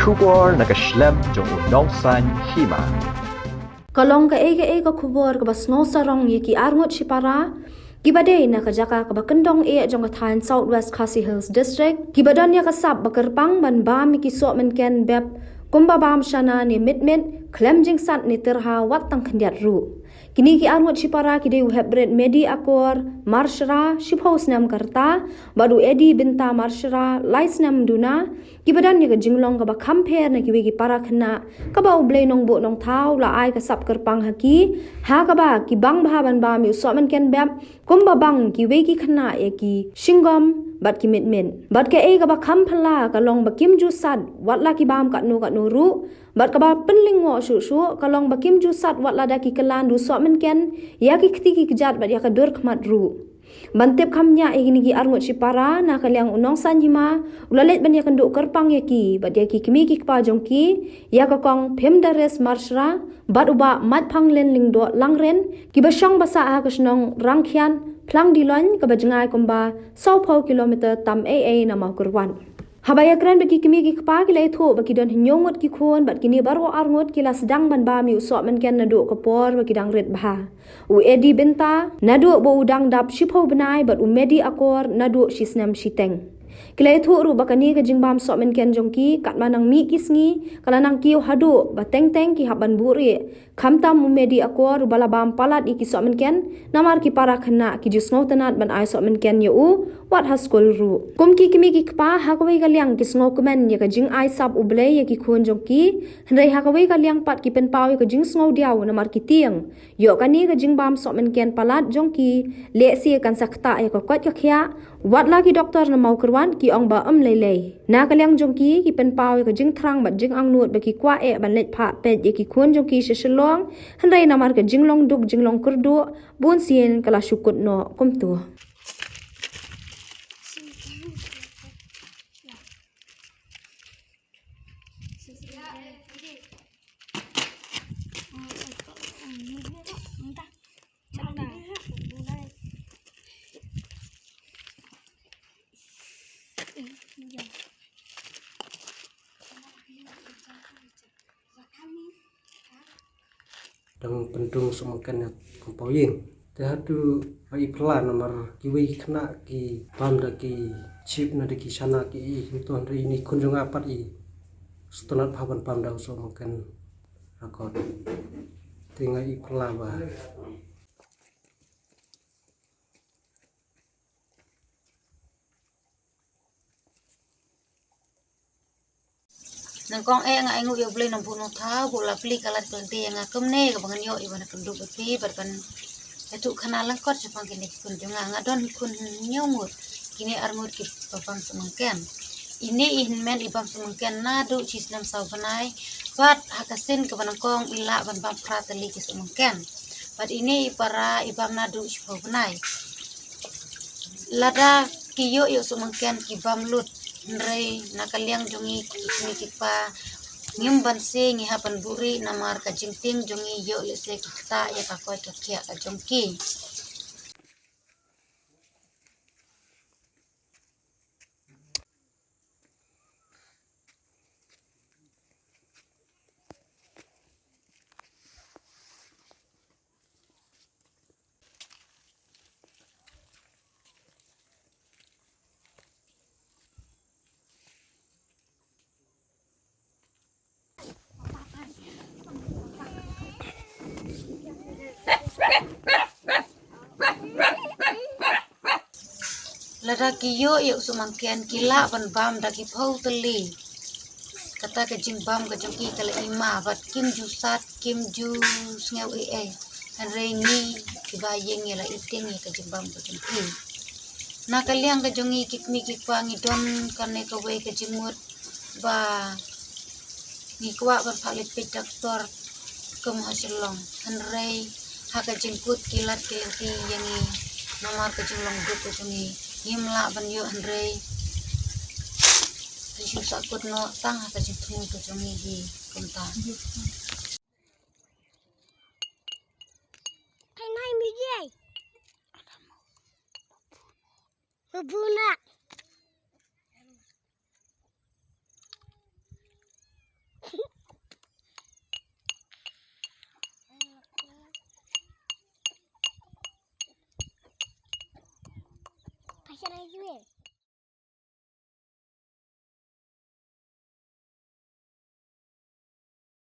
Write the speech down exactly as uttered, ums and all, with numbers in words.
Khubor na ka shlem jong u Nongsaiñ Hima. Ka long kaei kaei ka khubor kaba sngewsarong ïa ki arngut shipara kiba dei na ka jaka kaba kyndong eh jong ka thaiñ South West Khasi Hills District, kiba don ïa ka sap ba kyrpang ban bam ïa ki sohmynken bep kumba bam shana ne mitmit, khlem jingsat ne tyrha wat tang khyndiat ruh. Kine ki arngut shipara ki dei u Hepbret Medi Akor Marshra, shiphew snem ka rta, bad u Edi Bynta Marshra, lai snem duna, kiba don ïa ka jinglong kaba kham pher na kiwei ki para khynnah, kaba U Blei Nongbuh Nongthaw u la ai ka sap kyrpang ha ki, ha kaba ki bang bha ban bam ïa u sohmynken bep, kumba bang kiwei ki khynnah ïa ki shingom bad ki mitmit. Bad kaei kaba kham phylla ka long ba kim ju sat wat la ki bam katno katno ruh, bad kaba pynlyngngoh shuh shuh ka long ba kim ju sat wat lada ki kylla da u sohmynken ïa ki kti ki kjat bad ïa ka dur khmat ruh. Ban tip kham ñiah ïa kine ki arngut shipara, na ka liang u Nongsaiñ Hima u la leit ban ïakynduh kyrpang ïa ki bad ïa ki kmie ki kpa jong ki, ïa ka Kong Phimdaris Marshra bad u Bah Maitphanglin Lyngdoh Langrin, kiba shong ba sah ha ka shnong Rangkhian, Phlangdilong, kaba jngai kumba sawphew kilometer tam ei ei na Mawkyrwat. Haba ïakren bad ki kmie ki kpa, ki la ïathuh ba ki don hynñiew ngut ki khun bad kine baroh arngut ki la sdang ban bam ïa u sohmynken naduh ka por ba ki dang rit bha. U Edi Bynta naduh ba u dang dap shiphew bnai bad u Medi Akor naduh shisnem shiteng. Ki la ïathuh ruh ba kane ka jingbam sohmynken jong ki, katba nang mih ki sngi, ka la nang kiew haduh ba teng teng ki hap ban buhrieh. Khamtam u Medi Akor uba la bam palat ïa ki sohmynken, namar ki para khynnah ki ju sngewtynnad ban ai sohmynken ïa u wat ha skul ruh. Kum ki kmie ki kpa, ha kawei ka liang ki sngewkmen ïa ka jingai sap U Blei ïa ki khun jong ki, hynrei ha kawei ka liang pat ki pynpaw ïa ka jingsngewdiaw namar ki tieng ïoh kane ka jingbam sohmynken palat jong ki, lehse kan sa ktah ïa ka koit ka khiah. Wat la ki doktor na Mawkyrwat ki ong ba ym lei lei. Na ka liang jong ki, ki pynpaw ïa ka jingthrang bad jingangnud ba ki kwah eh ban leit phah peit ïa ki khun jong ki sha Shillong, hynrei namar ka jinglong duk jinglong kyrduh, bun sien ka la shu kut noh kumto. Dang pyndung sohmynken ïa ka paw ïing. Te haduh ba i phylla namar kiwei khynnah ki bam da ki chip na da ki shana ki i, hynrei ine i khun jong nga pat i sngewtynnad bha ban bam da u sohmynken rakot. Te nga i phylla ba Nyngkong eh nga ainguh ïa U Blei Nongbuh Nongthaw ba u la plie ka lad ka lynti ïa nga kumne, kaba ngan ïoh ïa ban kyndup ïa phi bad ban ïathuh khana lyngkot shaphang kine ki khun jong nga. Nga don hi khun hynñiew ngut, kine ar ngut kiba bam sohmynken. Ine i hynmen i bam sohmynken naduh shisnem saw bnai, bad ha ka sien kaba nyngkong i lah ban bam phra tylli ki sohmynken. Bad ine i para i bam naduh shiphew bnai. Lada ki ïoh ïa u sohmynken ki bam lut, hynrei na ka liang jong ngi ki kmie ki kpa ngim banse, ngi hap ban buhrieh namar ka jingtieng jong ngi ïoh lehse ki ktah ïa ka koit ka khiah ka jong ki. Lada ki ïoh ïa u sohmynken ki lah ban bam da ki phew tylli. Kata ka jingbam ka jong ki ka la i ma bad kim ju sat, kim ju sngew ei ei. Hynrei ngi kiba ïeng ngi la i tieng ïa ka jingbam ka jong ki. Na ka liang ka jong ngi ki kmie ki kpa ngi don kane kawei ka jingmut ba ngi kwah ban phah leit peit doktor kum ha Shillong. Hynrei ha ka jingkut ki lad ki lynti ïa ngi namar ka jinglong duk ka jong ngi, ngim lah ban ïoh, hynrei ki shu sah kut noh tang ha ka jingthmu ka jong ngi hi kumta. Kai nai mi jai. Bubuna. Kane jwe.